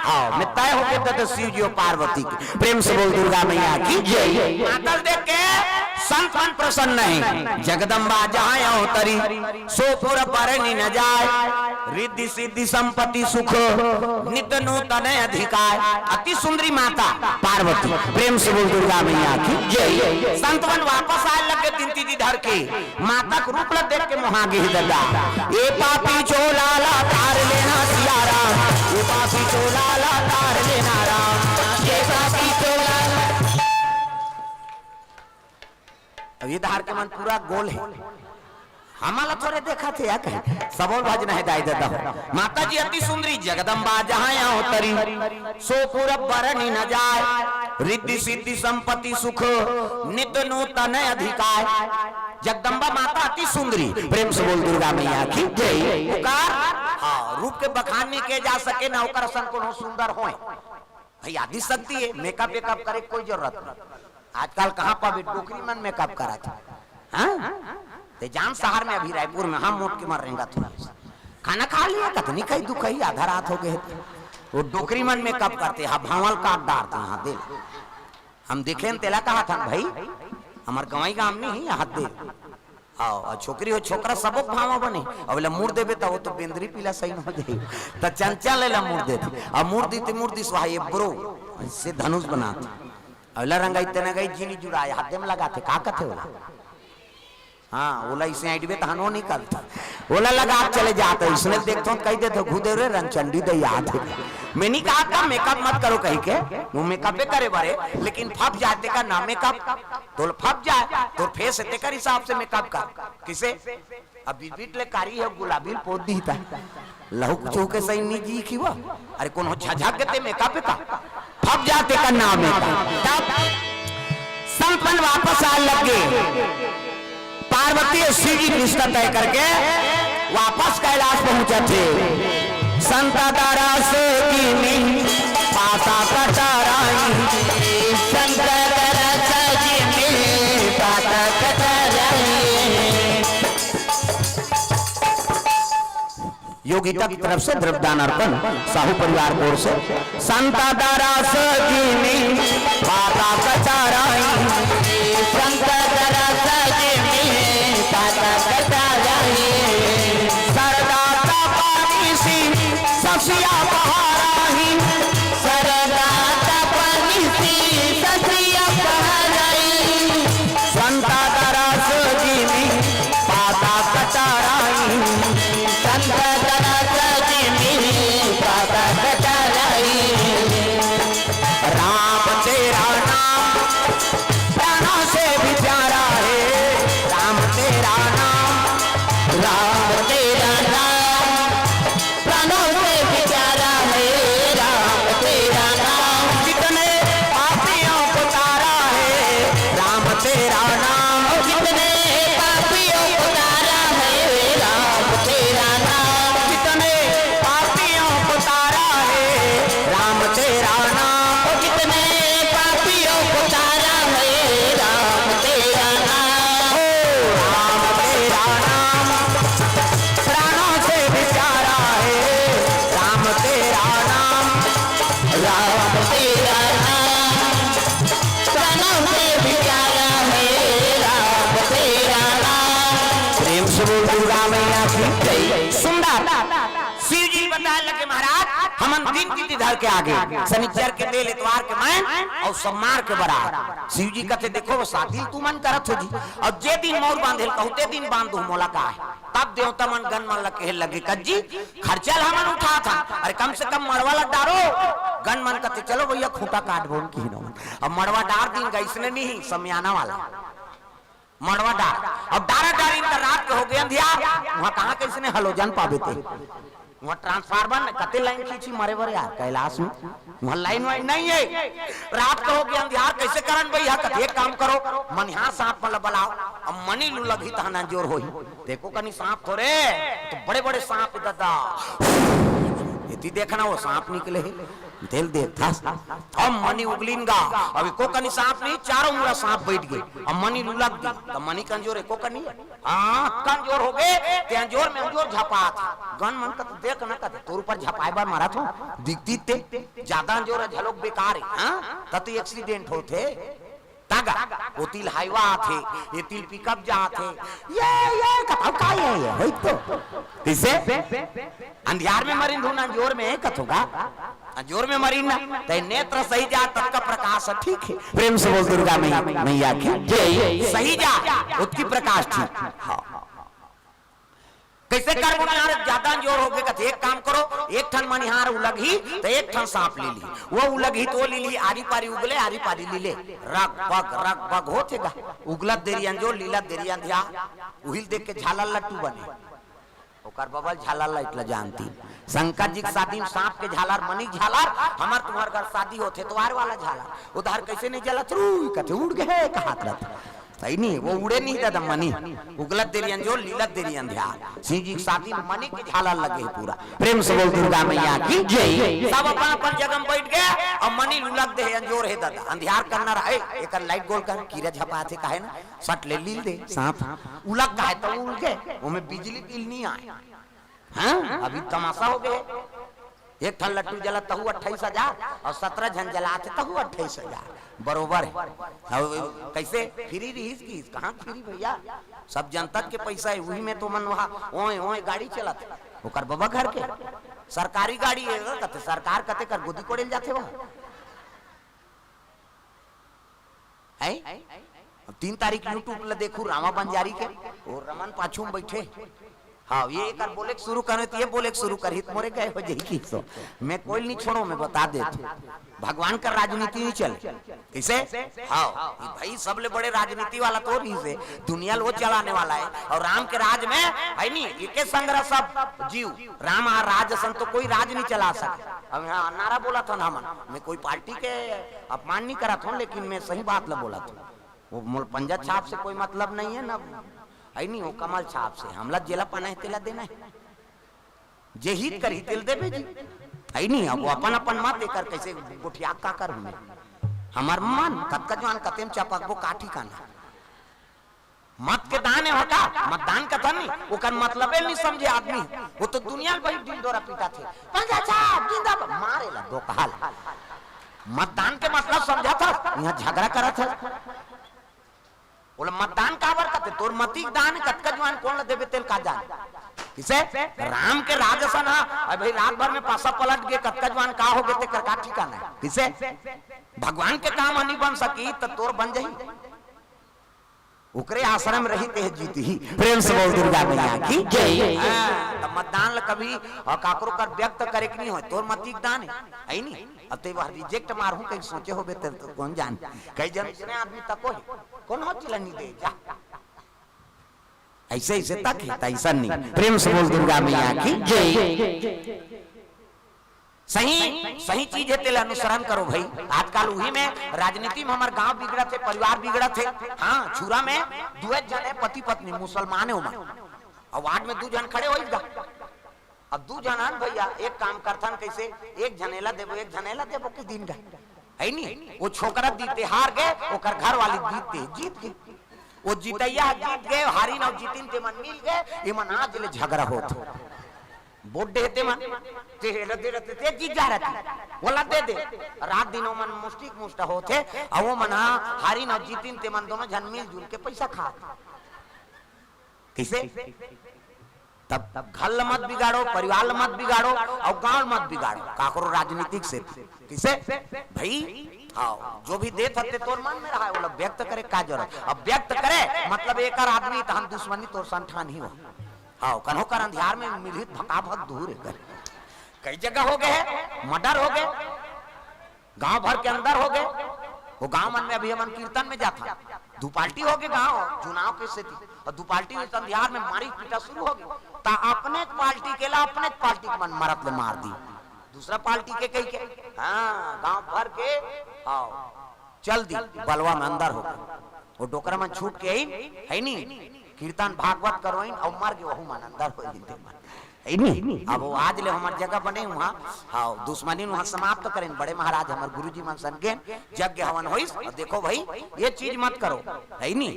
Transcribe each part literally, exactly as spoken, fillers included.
अउ में तय होके त, त शिव जी अउ पार्वती के। प्रेम से बोल दुर्गा मैया की जय। माता ल देख के संत मन प्रसन्न हे। जगदम्बा जहाँ अवतरी, सो पुर बरनि न जाय। रिद्धि सिद्धि संपत्ति सुख, नित नूतन अधिकाय। अति सुंदरी माता पार्वती। प्रेम से बोल दुर्गा मैया की जय। संत मन वापस आए लगे दिन तिथि धर के। माता के रूप ल देख के मोहा गे हे ददा। ए पापी चोला ला तार लेना सिया राम, ए पापी चोला ला तार लेना राम, ए पापी चोला ला। अब ये धार के मन पूरा गोल हे, हमला थोरे देखत हे या कहीं। सबोल भजना हे दाई ददा। माता जी अति सुंदरी जगदम्बा जहाँ अवतरी, सो पुर बरनि न जाय। रिद्धि सिद्धि संपत्ति सुख, नित नूतन अधिकाय। जगदम्बा माता अति सुंदरी। प्रेम से बोल दुर्गा मैया की जय। ओकर, हाँ, रूप के बखान नहीं किया जा सके, ना ओकर असन कोनो सुंदर होय। भाई आदि शक्ति हे, मेकअप वेकअप करे के कोई जरूरत नहीं। आजकल कहाँ पाबे डोकरी मन मेकअप करत हे? हाँ? ते जान शहर में अभी रायपुर में हम मोट के मर रेंगत हों। खाना खा लिया, कतनी कही दुखही, आधा रात हो गे हे। वो डोकरी मन मेकअप करथे, हाँ, भांवल काट डारथे, हाँ, दे। हम देखेन तेला कहथन भाई, हमर गंवई गाम नहीं हे, हाँ, दे। अउ, अउ छोकरी हो छोकरा सबो के भांवा बने। अब एला मुड़ देबे त वो तो बेंदरी पीला सही हो जाही। त चंचल एला मुड़ देथे। अउ मुड़ दी ते मुड़ दिस वहा ये ब्रो से धनुष बनाथे। अउ एला रंगाई ते नंगाई जी नी जुड़ाय, हाथे में लगाथे, का कथे ओला? हाँ, ओला इसे आइडबे त हनो निकलता। ओला लगा के चले जात हे, इसने देखथों त कही देथे, "घुदे रे रंगचंडी दे याद हे।" में नी कहा का मेकअप मत करो कही के, वो मेकअपे करे बरे, लेकिन फप जाय तेकर नाम मेकअप। तोल फप जाय, तोर फेस हे तेकर हिसाब से मेकअप कर। किसे? अब बिबिट ले कारी हे, गुलाबी ल पोत दी ता। लहू कुछ होके सही नी जी की वो। अरे कोनो झझक के ते मेकअप का। फप जाय तेकर नाम हे का। तब संत मन वापस आए लगे। पार्वती अउ शिव जी रिश्ता तय करके वापस कैलाश पहुंचत हे। संत दरस जिमि पाता कटाराई। संत दरस जिमि पाता कटाराई। योगिता की तरफ से द्रव्यदान अर्पण साहू परिवार की ओर से। संत दरस जिमि पाता कटाराई। संत दरस जिमि पाता कटाराई। सरदा तपनिसि ससिया पहाराई। सरदा तपनिसि ससिया पहाराई। संत दरस जिमि पाता कटाराई। संत दरस जिमि पाता कटाराई। राम तेरा नाम प्राणों से भी प्यारा है। राम तेरा नाम, राम तेरा नाम प्राणों से भी प्यारा है। राम तेरा नाम कितने पापियों को तारा है। राम तेरा नाम कितने पापियों को तारा है। राम तेरा नाम कितने पापियों को तारा है। राम तेरा नाम कितने पापियों को तारा है। राम तेरा नाम, ओ राम तेरा नाम प्राणों से भी प्यारा है। राम तेरा नाम, राम तेरा नाम प्राणों से भी प्यारा है। राम तेरा नाम। प्रेम से बोल दुर्गा मैया की जय। सुंदर शिव जी बताए लगे, महाराज, हमन दिन तिथि धर के आगे, शनिचर के तेल, एतवार के मैन अउ सोमवार के बरात। शिव जी कथे, "देखो, वो शादी तुमन करत हो जी, अउ जे दिन मौर बांधे ल कहूं, ते दिन बांध दो मोला का है।" तब देवता मन गन मन ल कहे लगे, "कज्जी, खर्चा ल हमन उठाथन, अरे कम से कम मड़वा ल डारो।" गन मन कथे, "चलो भैया, खूंटा काट बोन की नो।" अब मड़वा डार दिन गइसने नहीं, समियाना वाला। मड़वा डार। अब डारा डारी त रात के हो गे अंधियार, वहां कहां कइसने हलोजन पाबे ते? वहां ट्रांसफार्मर न कते लाइन खींची मरे बर यार, कैलाश में वहां लाइन वाइन नहीं है। रात के हो गे अंधियार, कइसे करन भैया? कथे एक काम करो, मनिहार सांप मन ल बलाओ, अब मनी लू लगही तहां अंजोर होही। देखो कनी सांप थोरे, तो बड़े बड़े सांप ददा, एती देखना वो सांप निकले हे। तेल देख था। अब मनी उगलिन गा, अब एको कनी सांप नहीं, चारों मुड़ा सांप बैठ गए। अब मनी लुलक दी, तब मनी कमजोर एको कनी है। हाँ, कमजोर हो गए, ते अंजोर में अंजोर झपात। गन मन का तो देख ना कहते, तोर ऊपर झपाए बार मारा थो, दिखती ते, ज्यादा अंजोर है, झलोक बेकार है, हाँ? तब तो एक्सीडेंट होते। तागा, वो तिल हाईवा आथे, ये तिल पिकअप जाथे, ये, ये कथो का ये, ये, होई तो। किसे? अंधियार में मरिन धुन अंजोर में कथो का? अंजोर में मरिन ना, ते नेत्र सही जा तब का प्रकाश है, ठीक है। प्रेम से बोल दुर्गा मैया, मैया की जय। सही जा, ओतकी प्रकाश ठीक। हाँ। कैसे करबो यार, ज्यादा अंजोर हो गए, कथे एक काम करो, एक ठन मनिहार उलगही, तो एक ठन सांप ले ली, वो उलगही तो ले ली, आरी पारी उगले, आरी पारी ले ले, रग बग, रग बग होथे गा, उगलत देरी अंजोर, लीलत देरी अंधियार, उहिल देख के झालर लट्टू बने। ओकर बबल झालर लाइट ला जानती। शंकर जी के शादी में सांप के झालर, मनी के झालर, हमर तुम्हर घर शादी होथे तो आर वाला झालर। उधार कैसे नहीं जलत रू, कथे उड़ गए, कहात रहत। सही नहीं, वो उड़े नहीं दादा मनी। उगलत देरी अंजोर, लीलत देरी अंधियार। शिव जी के शादी में मनी के झालर लगे है पूरा। प्रेम से बोल दुर्गा मैया की जय। सब अपन अपन जगह में बैठ गए और मनी लुलक दे है, अंजोर है दादा, अंधियार करना रहे, एकर लाइट गोल कर, कीरा झपा थे काहे ना, सट ले लील दे सांप, उलग काहे तो उलगे, ओमे बिजली बिल नहीं आए। हाँ, अभी तमाशा हो गए। एक ठन लट्टू जला तहु अट्ठाईस हजार और सत्रह झन जला थे तहु अट्ठाईस हजार, बरोबर है। अब कैसे फ्री रहीस की? कहाँ फ्री भैया, सब जनता के पैसा है, वही में तो मन वहाँ ओए ओए गाड़ी चलत है। ओकर बबा घर के सरकारी गाड़ी है, कते सरकार कते कर गोदी कोड़े ल जाथे वहाँ। है? अब तीन तारीख YouTube ला देखू रामा बंजारी के, वो रमन पाछू में बैठे। हाँ, ये एक बार बोले के शुरू करे तो ये बोले के शुरू करही तो मोरे गए हो जाई की। तो मैं कोई नहीं छोड़ो, मैं बता देत हूँ, भगवान का राजनीति नहीं चले। कैसे? हाँ, ये भाई सबले बड़े राजनीति वाला तो नहीं से, दुनिया लो चलाने वाला है। और राम के राज में है नहीं, एके संग रह सब जीव। राम आ राज असन तो कोई राज नहीं चला सके। अब यहाँ नारा बोला था ना हमन, मैं कोई पार्टी के अपमान नहीं करा था, लेकिन मैं सही बात ला बोला था। वो मोल पंजा छाप से कोई मतलब नहीं है ना, है नहीं, वो कमल छाप से। हमला जेला पना है तेला देना है, जे हित करही तेल देबे जी, है नहीं। अब वो अपन अपन मत एकर कैसे गोठिया का कर हमें, हमार मन कतका जवान कतेम चपकबो का ठिकाना। मत के दान है का? मतदान का था नहीं, ओकर मतलबे नहीं समझे आदमी। वो तो दुनिया में भाई दिन दौरा पीटा थे, पंजा छाप जिंदाबाद, मारे ला दो कहाल। मतदान के मतलब समझा था, यहाँ झगड़ा करा था। बोले, मतदान काबर करते? तोर मती के दान, कतका जवान कोन ला देबे तेल का जान। किसे? राम के राज असन हा। अरे भाई, रात भर में पासा पलट गए, कतका जवान का हो गए, तेकर का ठिकाना है। किसे? भगवान के काम ह नहीं बन सकी, त तोर बन जाही। ओकरे आश्रम रही ते जीत ही। प्रेम से बोल दुर्गा मैया की जय। हाँ, त मतदान ला कभी और काकरो कर व्यक्त करे के नहीं हो, तोर मती के दान है, है नहीं? अब ते वह रिजेक्ट मारहूं कहीं सोचे होबे ते तो कौन जान। कई जन इतने आदमी तको है, कौन हो चिला नहीं दे जा। ऐसे ऐसे तक है, त ऐसा नहीं। प्रेम से बोल दुर्गा मैया की जय। सही, सही चीज है, तेला अनुसरण करो भाई। आजकल उही में राजनीति में हमार गांव बिगड़त है, परिवार बिगड़त है। हाँ, छुरा में दुए जन है, पति पत्नी, मुसलमान है ओमन, और वार्ड में दू जन खड़े होई गा। अब दू जन हन भैया, एक काम करथन कैसे, एक झनेला देबो, एक झनेला देबो कि दिन का, है नी? वो छोकरा दीते हार गए, ओकर घर वाली दीते जीत गए। वो जीतैया जीत गए, हारिन और जीतिन ते मन मिल गए, ये मन आज ले झगड़ा होत हो। वोट देते मन, ते हेला दे रहते, ते जीत जा रहती, बोला दे दे। रात दिन वो मन मुस्टिक मुस्टा होते, और वो मन हाँ, हारिन और जीतिन ते मन दोनों जन मिलजुल के पैसा खात। कैसे? तब घर ल मत बिगाड़ो, परिवार ल मत बिगाड़ो, और गांव ल मत बिगाड़ो, काकरो राजनीतिक से। किसे? भाई, हाँ, जो भी देत हते तोर मन में रहा है, वो लोग व्यक्त करे का जरूरत? अब व्यक्त करे, मतलब एकर आदमी तहन दुश्मनी तोर संठान ही हो। हाँ, कन्हो कर अंधियार में मिलहित भका भक दूर है कर। कई जगह हो गए हैं, मर्डर हो गए, गांव भर के अंदर हो गए। वो गांव मन में अभी हमन कीर्तन में जाथा, दू पार्टी हो गए गांव चुनाव के सेती, और दू पार्टी में संधियार में मारी पीटा शुरू हो गई। ता अपने पार्टी के ला अपने पार्टी के मन मरत ले मार दी, दूसरा पार्टी के कही के, हाँ, गांव भर के, आओ, चल दी, बलवा में अंदर हो गए। वो डोकरा मन छूट के आई, है नी? कीर्तन भागवत करवाइन अउ मर गे, वहू मन अंदर हो गिन ते मन। है नी? अब वो आज ले हमर जगह बने उहाँ, हाँ, दुश्मनी उहाँ समाप्त करेन। बड़े महाराज हमर गुरुजी मन सन गेन, यज्ञ हवन होइस, अउ देखो भाई, ये चीज मत करो, है नी?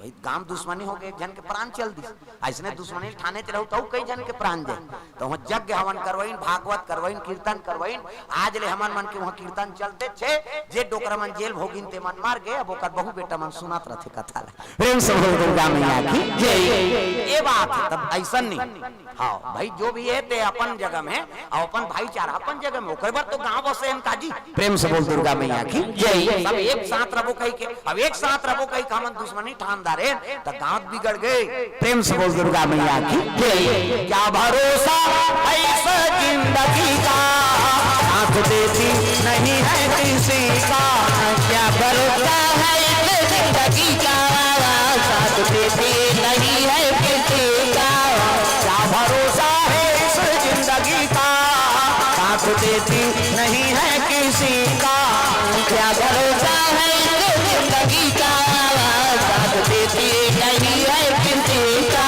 भाई, गांव दुश्मनी हो गे, एक झन के प्राण चल दिस। अइसने दुश्मनी ठाने ते रहू, तहू कई झन के प्राण जाए। तो वहाँ यज्ञ हवन करवाइन, भागवत करवाइन, कीर्तन करवाइन। आज ले हमन मन के वहाँ कीर्तन चलते छे, जे डोकरा मन जेल भोगिन ते मन मर गे, अब ओकर बहू बेटा मन सुनत रथे कथा ला। प्रेम से बोल दुर्गा मैया की जय। ये बात है, तब अइसन नहीं। हाँ भाई, जो भी है ते अपन जगह में, अउ अपन भाईचारा अपन जगह में, ओकर बर तो गांव बसे हन काजी। प्रेम से बोल दुर्गा मैया की जय। सब एक साथ रबो कहि के, अब एक साथ रबो कहि के हमन दुश्मनी ठान डारेन, त गांव बिगड़ गे। प्रेम से बोल दुर्गा मैया की जय। क्या भरोसा है इस जिंदगी का, साथ देती नहीं है किसी का। क्या भरोसा है इस जिंदगी का, साथ देती नहीं है किसी का। क्या भरोसा है इस जिंदगी का, साथ देती नहीं है किसी का। क्या भरोसा है इस जिंदगी का, साथ देती नहीं है किसी का।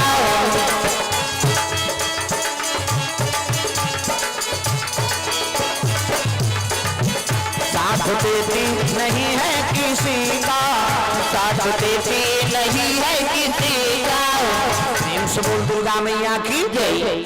साथ देती नहीं है किसी का, साथ देती नहीं है किसी का। प्रेम से बोल दुर्गा मैया की जय।